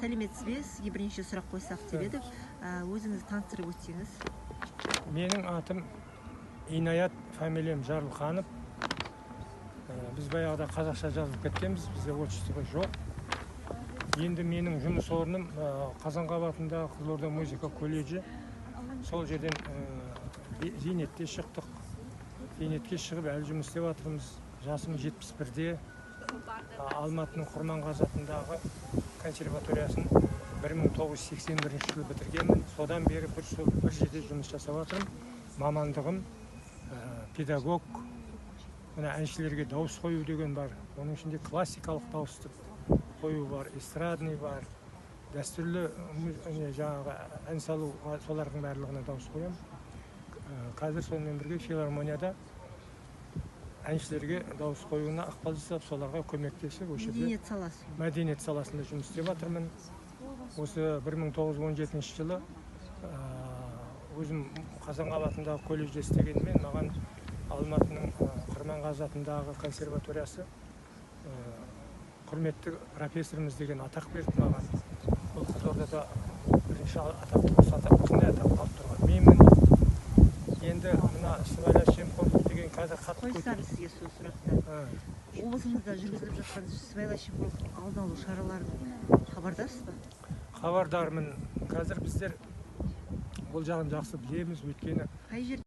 Сәлеметсіз бе? Сізге бірнеше сұрақ қойсақ деп едік. Өзіңізді таныстырып өтсеңіз. Менің атым Инаят, фамилиям Жарылқанов. Біз баяғыда қазақша жазылып кеткенбіз, бізде отчество жоқ. Енді менің жұмыс орным Қазанғап атындағы Қызылорда музыка колледжі. Сол жерден зейнетке шықтық. Зейнетке шығып әлі жұмыс істеп жатырмыз. Жасым 71-де. Алматының Құрманғазы атындағы консерваториясын 1981 жылы бітіргенмін. Содан бері бір сол бір жерде жұмыс жасап жатырмын. Мамандығым педагог. Мына әншілерге дауыс қою деген бар. Оның ішінде классикалық дауысты қою бар, эстрадный бар, дәстүрлі жаңағы ән салу, солардың барлығына дауыс қоямын. Қазір сонымен бірге филармонияда әншілерге дауыс қоюына ықпал жасап, соларға көмектесіп, осы жерде Мәдениет саласы. Мәдениет саласында жұмыс істеп жатырмын. Осы 1917 жылы өзім Қазанғап атындағы колледжде істегенмен, маған Алматының Құрманғазы атындағы консерваториясы құрметті профессорымыз деген атақ берді маған. Бұл Қызылордада бірінші атақ, осы атақ, осындай атақ алып тұрған менмін. Енді мына сыбайлас жемқорлық деген қазір қатты Қойсам көтеріліп сізге сол сұрақты. Облысымызда жүргізіліп жатқан сыбайлас жемқорлықтың алдын алу шараларын хабардарсыз ба? Хабардармын. Қазір біздер ол жағын жақсы білеміз, өйткені Қай жер